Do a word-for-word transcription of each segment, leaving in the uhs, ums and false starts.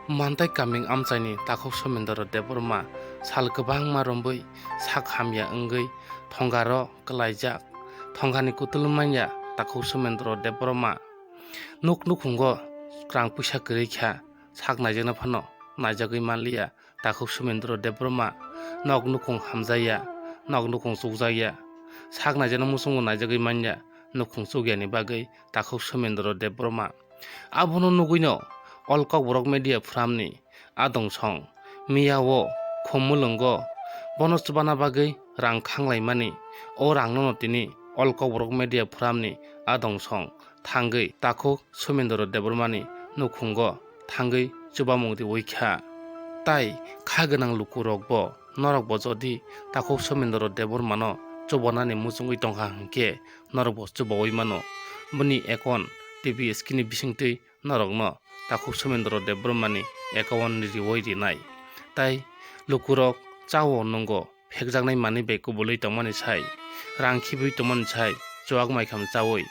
Mantai kaming amchaini takhuk Somendro Debbarma sal kwbangma romwi sak hamya wngwi thongaro kwlaijak. Thongani kutul manya takhuk Somendro Debbarma. Nuk nukhungo kwrang puisa kwrwi kha, sak naijakna phano naijagwi manliya takhuk Somendro Debbarma. Nok nukhung hamjakya, nok nukhung chukjakya. Sak naijakna muchungo naijagwi manya nukhung chukyani bagwi takhuk Somendro Debbarma. Abono nugwino All Kokborok Media Forum ni adong song miya o khum mulungo bono chubana bagwi rang khanglaimani. O rangno no tini All Kokborok Media Forum ni adong song thangwi takhuk Somendro Debbarma ni nukhungo thangwi chubamung riwi kha. Tai kha gwnang lukurok bo, norok bo jodi takhuk Somendro Debbarma no chubanani muchungwi tongkha hinkhe norok bo chubawi mano. Bini account T V screen ni bisingtwi norokno takhuk Somendro Debbarma ni account ni riwi rinai. Tai lukurok chao nwngo phekjaknai manwi bai kubulwi tongmani sai, rang khibwi tongmani sai, chuak maikham chawi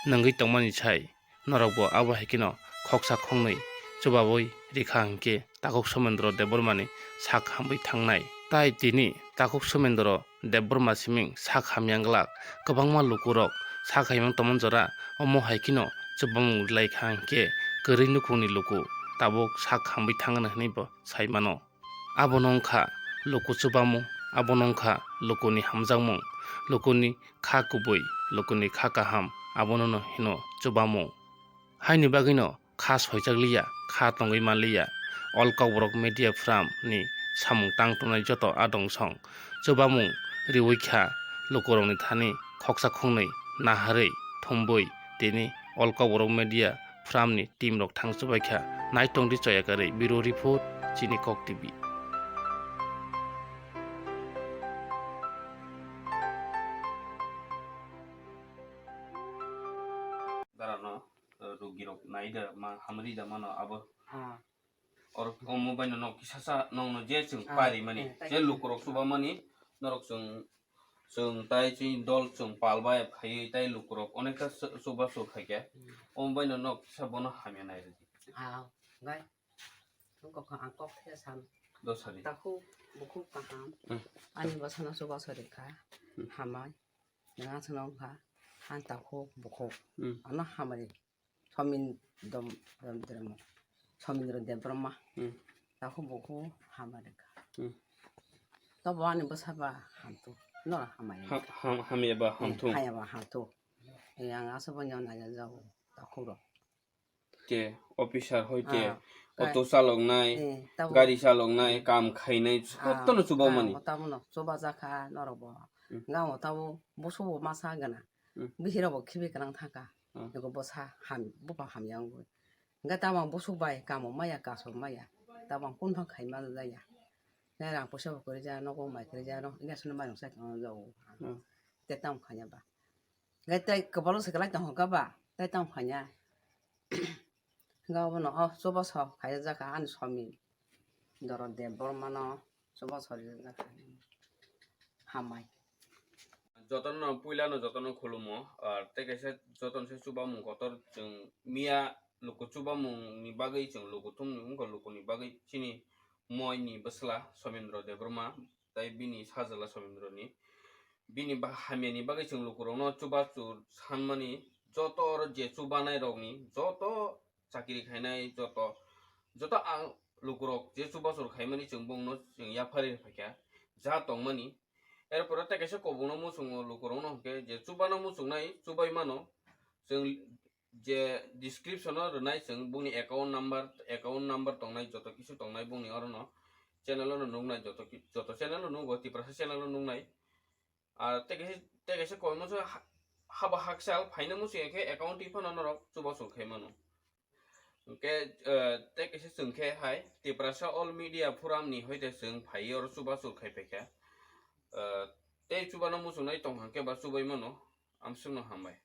nungwi tongmani sai, norok bo abo hai kheno khoksa khoknwi chubawi rikha hinkhe takhuk Somendro Debbarma ni sak hamwi thangnai. Tai tini takhuk Somendro Debbarma siming sak hamya glak kwbangma lukurok sak hamya tongmani jora omo hai kheno chubamung rilai kha hinkhe kwrwi nukhungni luku tabuk sak hamwi thangna hinwi bo sai mano. Abono wngkha luku chubamung, abono wngkha lukuni hamjakmung, lukuni kha kubui, lukuni kha kaham, abono no hino chubamung. Haini bagwino kha soijakliya, kha tongwi manliya. All Kokborok Media Forum ni samung tang tongnai joto adong song chubamung riwi kha lukurokni thani khoksa khoknwi naharwi thumbwi tini All Kokborok Media Forum ni team rok thang chubai kha. Naitongdi choya karwi, Bureau Report, Chini Kok T V. Dara no, eh, rugirok nai da ma, hamri da mano abo. Ah. Or omo bai no nok kisa sa nong no je chwng Ah, pari mani, eh, tai je kisa. Lukurok chuba mani, norok chwng, chwng tai chini dol chwng pal bai phaiwi tai lukurok onekta chu-, chuba chuk hai khe. Hmm. Omo bai no nok kisa bono hamya nai rwdi. Ah, gai. Ang kok, ang kok khe san. Dosari. Takhuk bukhuk kaham. Hmm. Ani bwsano chuba chori kha. Hmm. Hamai. Nang aswk nang kha, ang takhuk bukhuk. Hmm. Ano hamari Somin dom, dom, dom, Somindro Debbarma. Hmm. Takhuk bukhuk hamari kha. Hmm. Tobo ani bwsa ba hamtu. No hamai. Ha-, ham-, hamya ba Eh, hamtu. Hamya ba hamtu. Eh, ang aswk bo nyo nai jago takhuk rok. Te officer hoi te Ah, auto kai- chaloknai, eh, tabo gari chaloknai, kam khainai, Ah, jotono chuba ah, mani. Tabo no chuba jakha norok bo. Hmm. Gamo tabo busu bo masa gana. Hmm. Bihira bo khibi kanang thangka. Hmm. Ego bosa ham, bupa hamya wngwi. Hingke tamo busu bai kamo maya, kaso maya. Tamo kun phang khai ma jaya. Ne rang puisa bo kwrwi ja, nogo mai kwrwi ja, no, ina sunu mai rang sai kang jago. Hmm. Te tamo khanya ba. Hingke tei kwbalo se kwlai tong kha ba, tei tamo khanya. Hingke obono o chubaso khaijak kha ani Somindro Debbarmano chubaso rijak kha. Hambai. Jotono puilano jotono khulumo, ah, tei kaisa jotono se chubamung kotor chwng miya luku chubamungni bagwi chwng luku thumni wngkha lukuni bagwi chini moini bwsla Somindro Debbarma tei bini sajla Somindroni. Bini ba-, hamyani bagwi chwng lukurokno chubachu sanmani, joto oro je chubanairokni, joto chakiri khainai, joto, joto ang lukurok je chubachur khaimani chwng bongno chwng yapharwi phaikha, ja tongmani. Erpore tei kaisa kobokno muchungo lukurokno hwnkhe je chubano muchungnai chubai mano, chwng je description o rwnai chwng bongni account number, account number tongnai, joto kisu tongnai bongni orono channel o no nuknai, joto ki-, joto channel o nugo, Tiprasa channel o nuknai. Ar tei kaisa, tei kaisa koi musu ha-, haba hakchal phaina musu ya khe account twi phano norok chubachu khai mano. Hwnkhe, eh, tei kaisa chwng khe hai Tiprasa All Media Forum ni hoite chwng phai oro chubachu khai phaikha. Eh, tei chubano muchungnai tong hwnkhe ba chubai mano, amsukno hambai.